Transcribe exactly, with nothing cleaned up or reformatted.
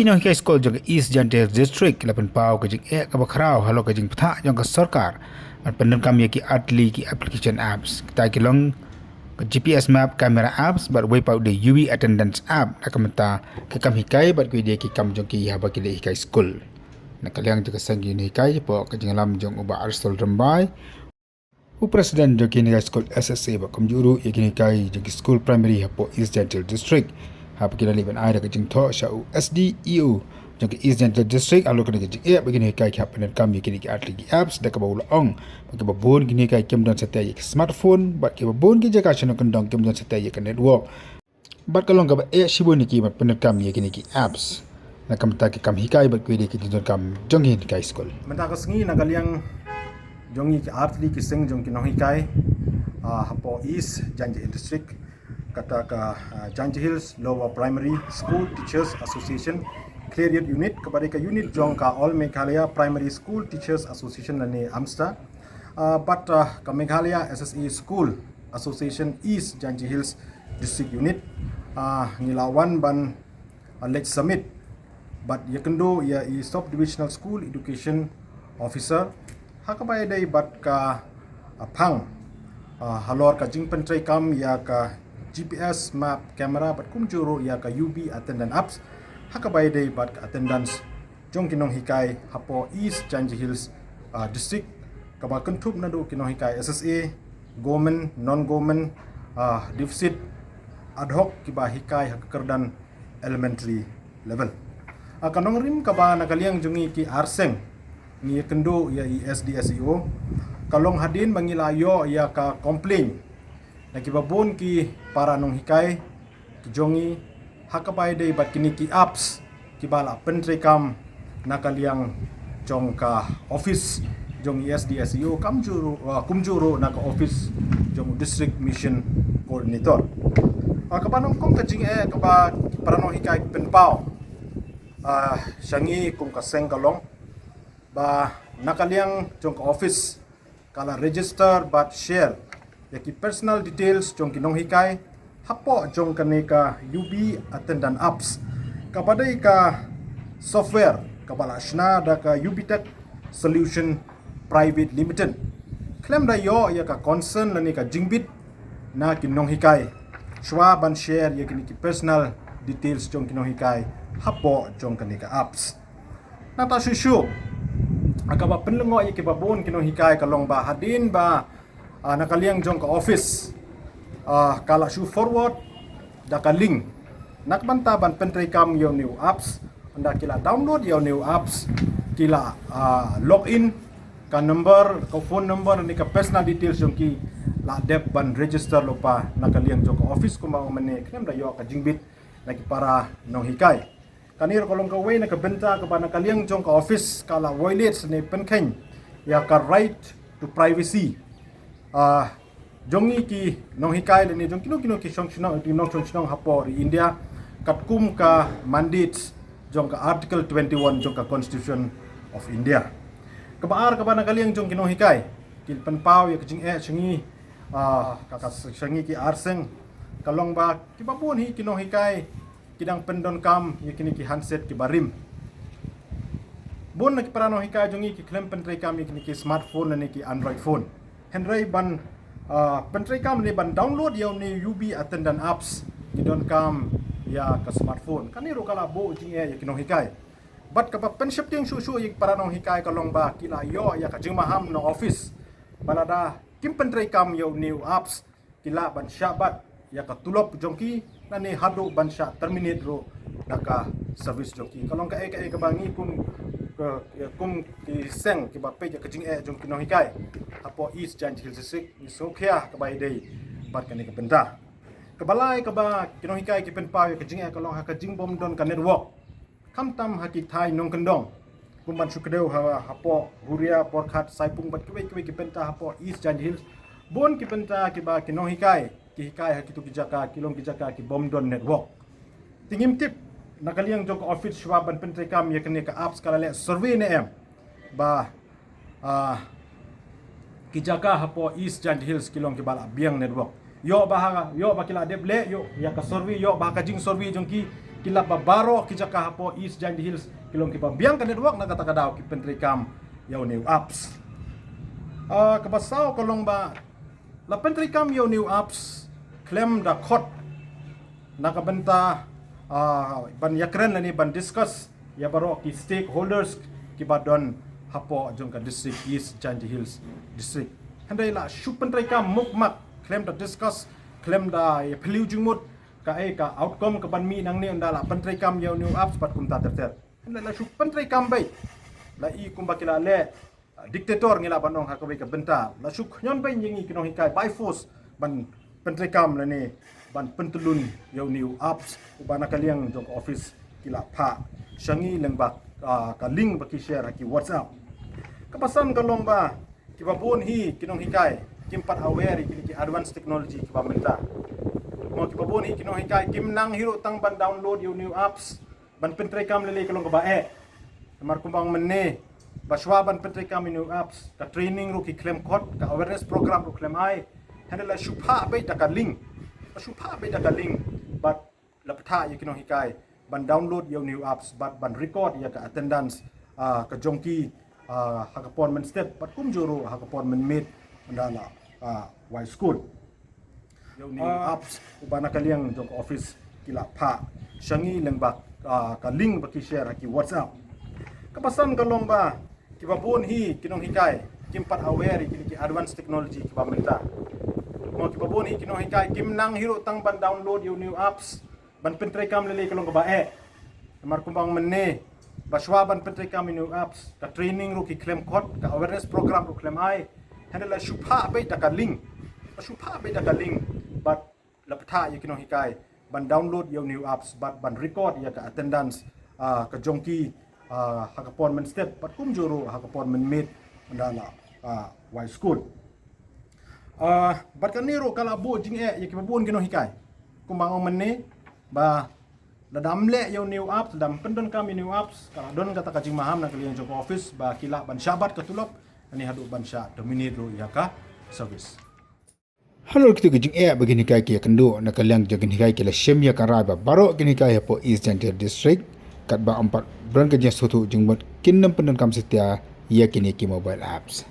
Ki nonghikai skul jong ka East Jaintia Hills District la pynpaw ka jingeh kaba khraw halor ka jingpynthah jong ka sorkar ban pyndonkam ïa ki artylli ki application apps. Kita ki long ka G P S map camera apps bad wei pat u dei U V attendance app, na ka bynta ki kam hikai bad ki dei ki kam jong ki haba ki dei hikai skul. Na ka liang jong ka seng ki nonghikai, hapoh ka jingïalam jong u Bah Aristol Rymbai, u president jong ki nonghikai skul S S A, bad kumjuh ruh ïa ki nonghikai jong ki skul primary hapoh East Jaintia Hills District, haba ki la leit ban ai da ka jingthoh sha u S D E O jong ka East Jaintia Hills District halor kane ka jingeh ba ki nonghikai ki hap pyndonkam ïa kine ki artylli ki apps, da kaba u la ong ba kiba bun ki nonghikai kim don satia ïa ki smartphone bad kiba bun ki jaka sha nongkyndong kim don satia ïa ka network. Bad ka long kaba eh shibun ïa ki ban pyndonkam ïa kine ki apps na ka bynta ki kam hikai bad ki dei ki jingdonkam jong ki nonghikai skul. Mynta ka sngi na ka liang jong ngi ki artylli ki seng jong ki nonghikai, ah, hapoh East Jaintia Hills District, kata ka, ah, Jaintia Hills Lower Primary School Teachers Association Khliehriat Unit, kaba dei ka unit jong ka All Meghalaya Primary School Teachers Association lane AMSTA, ah, bad, ah, ka Meghalaya S S A School Association East Jaintia Hills District Unit, ah, ngi la wan ban, ah, leit summit bad ïakynduh ïa i Sub Divisional School Education Officer ha kaba ïadei bad ka, ah, phang, ah, halor ka jingpyntreikam ïa ka G P S map camera bad kumjuh ruh ïa ka U V attendance apps ha kaba ïadei bad ka attendance jong ki nonghikai hapoh East Jaintia Hills, ah, District, kaba kynthup naduh ki nonghikai S S A, government, non-government, ah, deficit, ad hoc, kiba hikai ha ka kyrdan elementary level. Ah, ka nongrim kaba na ka liang jong ngi ki ar seng ngi ïakynduh ïa i S D S E O, ka long hadien ba ngi la ïoh ïa ka complaint na kiba bun ki para nonghikai ki jong ngi ha kaba ïadei bad kine ki apps kiba la pyntreikam na ka liang jong ka office jong i S D S E O, kumjuh ruh, ah, kumjuh ruh na ka office jong u District Mission Coordinator. Ah, kaba nyngkong ka jingeh kaba ki para nonghikai ki pynpaw, ah, sha ngi kum ka seng ka long ba na ka liang jong ka office ka la register bad share ïa ki personal details jong ki nonghikai hapoh jong kane ka U V attendance apps, kaba dei ka software kaba la shna da ka Ubitech Solution Private Limited, khlem da ïoh ïa ka consent lane ka jingbit na ki nonghikai shuwa ban share ïa kine ki personal details jong ki nonghikai hapoh jong kane ka apps. Nangta shuh shuh, ah, kaba pynlyngngoh ïa kiba bun ki nonghikai ka long ba hadien ba, ah, na ka liang jong ka office, ah, ka la shu forward da ka link na ka bynta ban pyntreikam ïa une u apps, ynda ki la download ïa une u apps, ki la, ah, log in, ka number, ka phone number ne ka personal details jong ki la dep ban register lypa na ka liang jong ka office kumba mynne, khlem da ïoh ka jingbit na ki para nonghikai. Kane ruh ka long kawei na ka bynta kaba na ka liang jong ka office ka la violate ne pynkheiñ ïa ka right to privacy, ah, jong ngi ki nonghikai lane jong kino kino ki shong shnong, ki nongshong shnong hapoh ri India, katkum ka mandate jong ka Article twenty-one jong ka Constitution of India. Kaba ar kaba na ka liang jong ki nonghikai ki pynpaw ïa ka jingeh sha ngi, ah, ka, ka sha ngi ki ar seng, ka long ba kiba bun hi ki nonghikai ki dang pyndonkam ïa kine ki handset kiba rim. Bun na ki para nonghikai jong ngi ki khlem pyntreikam ïa kine ki smartphone lane ki Android phone. Hynrei ban, ah, pyntreikam ne ban download ïa une U V attendance apps, ngi donkam ïa ka smartphone. Kane ruh ka la buh jingeh ïa ki nonghikai. Bad kaba pynsheptieng shuh shuh ïa ki para nonghikai ka long ba ki la ïoh ïa ka jingmaham na office ba lada kim pyntreikam ïa une u apps, ki lah ban shah bat ïa ka tulop jong ki, lane haduh ban shah terminate ruh da ka service jong ki. Ka long kaei kaei kaba ngi kum, ka, kum ki seng kiba peit ïa ka jingeh jong ki nonghikai hapoh East Jaintia Hills District, ngi sngewkhia kaba ïadei bad kane ka bynta. Kaba lai kaba ki nonghikai ki pynpaw ïa ka jingeh ka long ha ka jingbym don ka network. Khamtam ha ki thaiñ nongkyndong, kum ban shu kdew ha, hapoh Huria, Borkhat, Saipung bad kiwei kiwei ki bynta hapoh East Jaintia Hills. Bun ki bynta kiba ki nonghikai ki hikai ha kito ki jaka ki long ki jaka ki bym don network. Te ngim tip na ka liang jong ka office shuwa ban pyntreikam ïa kane ka apps ka la leh survey ne em ba, ah, ki jaka hapoh East Jaintia Hills ki long kiba la biang network. Ïoh ba ha, ïoh ba ki la dep leh ïoh ïa ka survey, ïoh ba ha ka jingsurvey jong ki Ki lap ba baroh ki jaka hapoh East Jaintia Hills ki long kiba biang ka network, na kata ka daw ki pyntreikam ïa u new apps. Ah, kaba saw ka long ba la pyntreikam ïa u new apps khlem da khot, na ka bynta, ah, ban ïakren lane ban discuss ïa baroh ki stakeholders kiba don hapoh jong ka district, East Jaintia Hills District. Hynrei la shu pyntreikam mukmak khlem da discuss, khlem da ïaphylliew jingmut kaei ka outcome kaban mih nangne, ynda la pyntreikam ïa u new apps bad kumta ter ter. Hynrei la shu pyntreikam beit, la i kumba ki la leh, ah, dictator ngi lah ban ong ha kawei ka bynta. La shu khñiot beit ïa ngi ki nonghikai by force ban pyntreikam lane ban pyntyllun ïa u new apps uba na ka liang jong ka office ki la phah sha ngi lyngba, ah, ka link ba ki share ha ki WhatsApp. Kaba san ka long ba kiba bun hi ki nonghikai kim pat aware ïa kine ki advanced technology kiba mynta. Mo, kiba bun hi ki nonghikai kim nang hi ruh tang ban download ïa u new apps ban pyntreikam lei lei ka long kaba eh. Namar kumba ong mynne, ba shwa ban pyntreikam ïa u new apps, ka training ruh ki khlem khot, ka awareness program ruh khlem ai. Hynrei la shu phah beit da ka link, la shu phah beit da ka link bad la pyntha ïa ki nonghikai ban download ïa u new apps bad ban record ïa ka attendance, ah, ka jong ki, ah, ha ka por mynstep bad kumjuh ruh ha ka por mynmiet ynda la, ah, wai skul. Ïa u new, ah, apps uba na ka liang jong ka office ki la phah sha ngi lyngba, ah, ka link ba ki share ha ki WhatsApp. Kaba san ka long ba kiba bun hi ki nonghikai kim pat aware ïa kine ki advanced technology kiba mynta. Mo, kiba bun hi ki nonghikai kim nang hi ruh tang ban download ïa u new apps ban pyntreikam lei lei ka long kaba eh. Namar kumba ong mynne, ba shwa ban pyntreikam ïa u new apps, ka training ruh ki khlem khot, ka awareness program ruh khlem ai. Hynrei la shu phah beit da ka link, la shu phah beit da ka link bad la pyntha ïa ki nonghikai ban download ïa u new apps bad ban record ïa ka attendance, ah, ka jong ki, ah, ha ka por mynstep bad kumjuh ruh ha ka por mynmiet ynda la, ah, wai skul. Ah, bad kane ruh ka la buh jingeh ïa kiba bun ki nonghikai. Kumba ong mynne, ba lada ym leh ïa u new apps, lada ym pyndonkam ïa u new apps, ka la don kata ka jingmaham na ka liang jong ka office ba ki lah ban shah bat ka tulop, lane haduh ban shah terminate ruh ïa ka service. Halor kito ki jingeh ba ki nonghikai ki ïakynduh, na ka liang jong ki nonghikai ki la shim ïa ka rai ba baroh ki nonghikai hapoh East Jaintia District, katba ym pat don ka jingsngewthuh jingmut, kin ym pyndonkam satia ïa kine ki mobile apps.